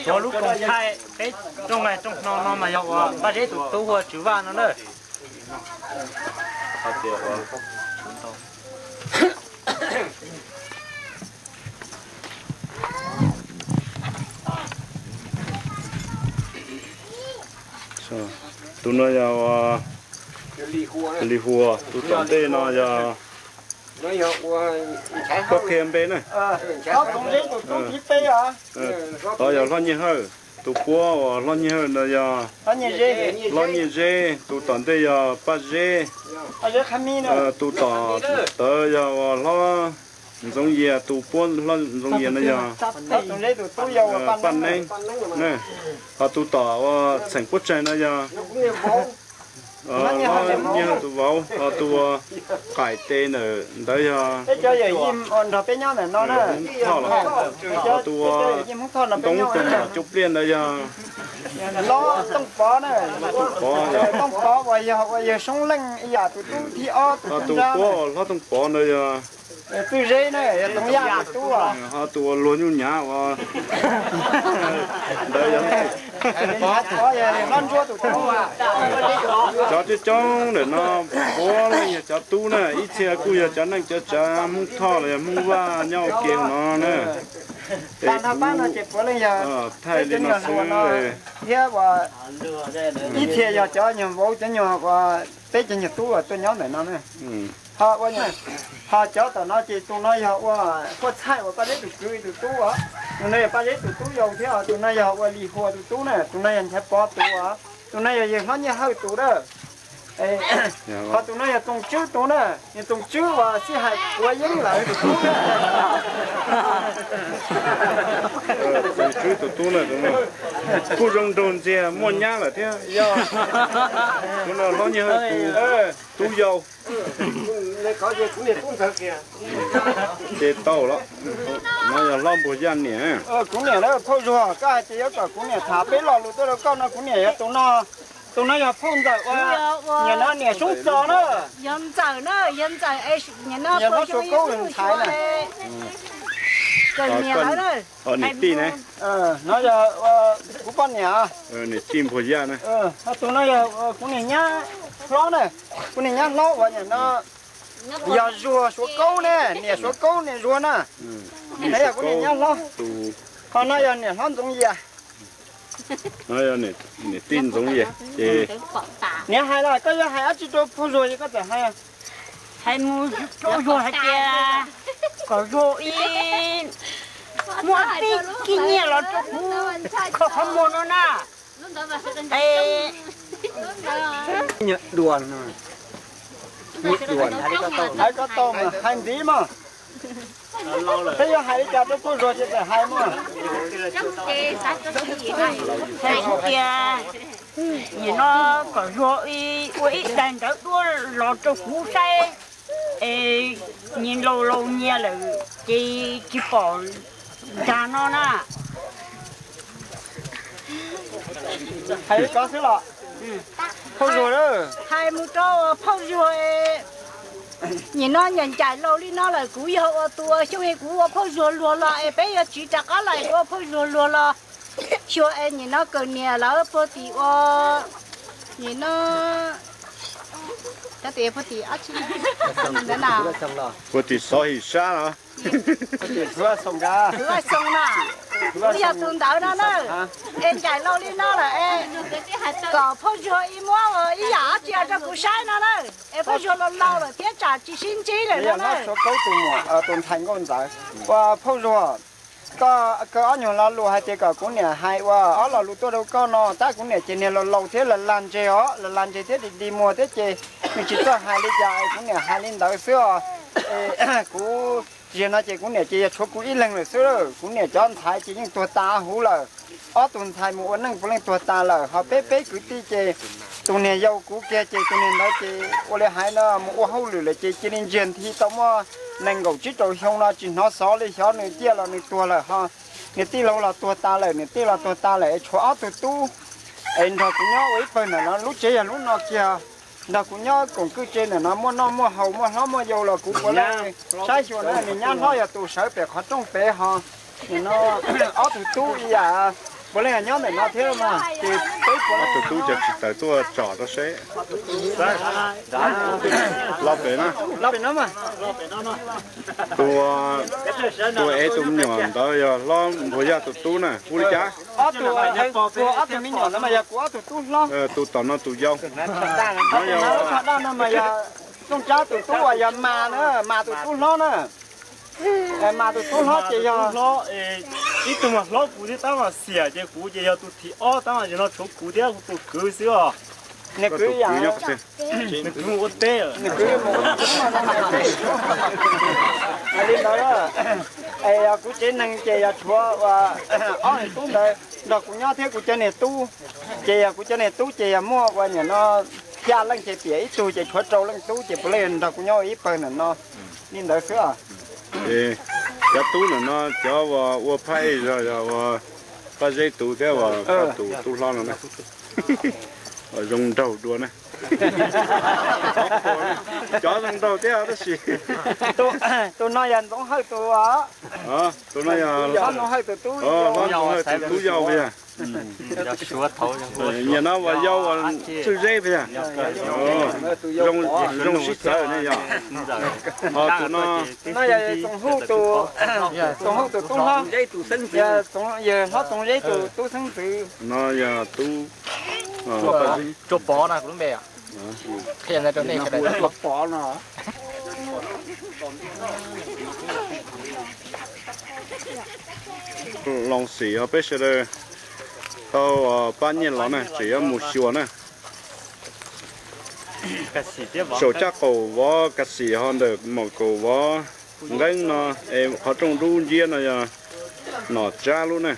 Yog lub koom thaij peb rooj rooj hno no mas yog uas Paj Zeb tus tub hu ua Tswv Vaj no na. Tus no yog Lis Huas, tus tom ntej no yog, koj qhia npe na. Ov yog Hlob Nyiaj Hawj, tus puab uas Hlob Nyiaj Hawj no yog Hlob Nyiaj Zeb, tus tom ntej yog Paj Zeb, tus tom ntawd yog uas Hlob Ntxoov Yias, tus puab Hlob Ntxoov Yias no yog Paj Neeb, ho tus tom uas txheem puab tsaig no yog Hlob Nyiaj Hawj tus vauv, ho tus uas qaim tes ntawm ntawd yog Hmoob Thoj los, ho tus uas ntoo tus nyuam cub pliaj ntawd yog Tooj Pov, Tooj Pov uas yog uas yawg Soob Leej ib yam tus tub thib ob, ho tus puab uas Hlob Tooj Pov ntawd yog Txwj Zeb na, yog Tooj Yaj tus tub, ho tus uas luag nyuj nyav uas ntawd yog Hlob Ntsuab tus tub. Cov coob coob ntawm no puav leej yog cov tub na, ib txhia kuj yog cov neej cov tsav Hmoob Thoj los yog Hmoob Vaj nyob ua ke no na. Tag nrho pab no ces puav leej yog thaij li no xwb thiab uas ib txhia yog cov nyuag vauv cov nyuag uas peb cov nyuag tub uas tuaj nyob ntawm no na. Ho ua, ho cov tom no ces tus no yog ua Huaj Txhaij uas Paj Zeb tus kwv tus tub os, tus no yog Paj Zeb tus tub yau thiab os, tus no yog ua Lis Huas tus tub na, tus no yog Nchaiv Pov tus os, tus no yog yawg Hlob Nyiaj Hawj tus na. Ho tus no yog Txoov Tswb tus na, yog Txoov Tswb uas sij hawm kuav yeeb lawm tus tub na. Txoov Tswb tus tub na, kuj zoo nraug ntxiag muaj nyab lawm thiab. Tus no Hlob Nyiaj Hawj tus tub yau. Ces tau los, no yog Hlob Npuag Yaj niam. Kuv niam na, phauj Zuag, koj hais tias yuav kom kuv niam tham peb lo lus tuaj rau koj no, kuv niam yog tus no, tus no yog phauj ntxawm ua, nim no niam Soob Txos na. Yog ntxawm na, yog ntxawm, nim no Hlob Suav Kaub ntxhais na. Niam tij ne. No yog kuv poj niam. Niam tij Npuag Yaj na. Tus no yog kuv niam nyab hlob na, kuv niam nyab hlob uas nim no yog Zuag Suav Kaub ne, niam Suav Kaub niam Zuag na. No yog kuv niam nyab hlob. Ho no yog niam hlob Ntxoov Yias. Niam tij Ntxoov Yias ces niam hais los koj yuav hais dab tsi rau phauj Zuag es koj txawm hais. Hais mus rau Zuag hais tias kom Zuag ib muab tib kib nyiaj los rau kuv kho qhov muag no na. Hais koj tau mas hais ntxiv mas. Peb yuav hais li cas rau phauj Zuag ces txawm hais mas. Hais tias nim no kom Zuag ua ib daim ntawv tuaj los rau kuv saib es nyias laus laus nyias lawm ces tsis pom ntag no na. Hais li ko xwb los? Phauj Zuag, hais mus rau phauj Zuag. Nim no ncaim ncaim laus li no lawm, kuv yog ua tus xyoo es kuv ua phauj Zuag luag los es peb yuav tsiv rov qab los es kuv ua phauj Zuag luag los. Xyuas es nim no kawm niam lawv puag tim ua, nim no cov tim puag tim ntawd na, puag tim Xov Him Sab los? Xov Xoo na, kuv yog tus ntawd no na. Es ncaim laus li no lawm es kom phauj Zuag ib muab ib yam dab tsi rau kuv saib no na. Es phauj Zuag laus laus lawm thiab tsam tsis sib ntsib lawm no na. Suav Kaub tus muam, tus ntxhais nkauj ntxawm, ua phauj Zuag, koj kaw ob nyuag lo lus hais tias kom kuv niam hais ua ob lo lus tuaj rau koj no, tab kuv niam ces niag laus laus thiab lag lag ntseg os, lag lag ntseg thiab dig dig muag thiab ces nws tsis txawj hais li cas es kuv niam hais li ntawd xwb os. Kuv, zaum no ces kuv niam ces yog tshuav kuv ib leeg lawm xwb, kuv niam cov ntxhais ces yeej tuag tas huv lawm. Ob tug ntxhais mus ua neej puav leej tuag tas lawm, ho peb peb kwv tij ces tus niag yau kuv kiag ces tus niag ntawd ces ua li hais no mus ua hauj lwm lawm ces cia li ntsiag nthi tau muaj nees nkaum tsib rau xyoo no tsis hnov xov li, xyov nws ciaj los nws tuag lawm ho. Niam tij laus los tuag tas lawm, niam tij los tuag tas lawm es tshuav ob tug tub es nrog kuv nyob ua ib pawg ntawm no, lub tsev yog lub no kiag. Nrog kuv nyob koom kwj tse ntawm no, muaj noj muaj haus, muaj hlob muaj yau los kuv puav leej saib xyuas na. Niag nyab hlob yog tus sawv pem qhov rooj pem ho. Nim no ob tug tub ib yam, Puav leej nyob ntawm no thiab mas ces peb puav leej. Ob tug tub cov tsis tawm tuaj tsom rau seb. Los pem no. Los pem no mas. Tus, tus ev tus me nyuam ntawd yog hlob Npuag Yaj tus tub na, hu li cas? Ob tug, tus ob tug me nyuam no mas yog kuv ob tug tub hlob. Tus tom no tus yau. Tus no yog Txhob Daj no mas yog Txooj Tsab tus tub uas yog Mas na, Mas tus tub hlob na. Mas tus tub hlob ces yog hlob, ib tug mas hlob kuv thiab tab mas xiam ces kuv ces yog tus thib ob tab mas yog no tshuav kuv thiab kuv tus kwv xwb os. Nws kwv yam nws kwv mus ua teb. Li ntawd, es yog kuv tsev neeg ces yog tshuav ob niam tub ntawd nrog kuv nyob thiab kuv cov niam tub. Ces yog kuv cov niam tub ces yog muaj uas nim no xya leej ces tiam ib tug ces tshuav rau leej tub ces puav leej nrog kuv nyob ua ib pawg ntawm no li ntawd xwb. Cov tub ntawm no cov uas ua phaj ej zog yog uas Paj Zeb tus thiab uas Paj tus tub hlob no na. Zoo nraug dua na. Cov zoo nraug thiab tab sis tus no yog Ntxoov Hawj tus, tus no yog Ntxoov Hawj tus tub, Ntxoov Hawj tus tub yau yog. Nyiam no uas yau uas Tswj Zeb yog. Zoo sib txawv ne yog. Tus no, no yog Txoov Hawj tus, Txoov Hawj tus tub hlob, yog hlob Txoov Zeb tus tub xeeb ntxwv. No yog tub Tsuas Pov no kuv lub npe. Loos Xim os, peb sawv daws tau pab nyiaj los na, tseem yuav mus xyuas na. Saum caj qaum vov kas xim ho ntawm maum kaum vov nqeeb no, es qhov rooj dub nciab no yog nom tsab lub na.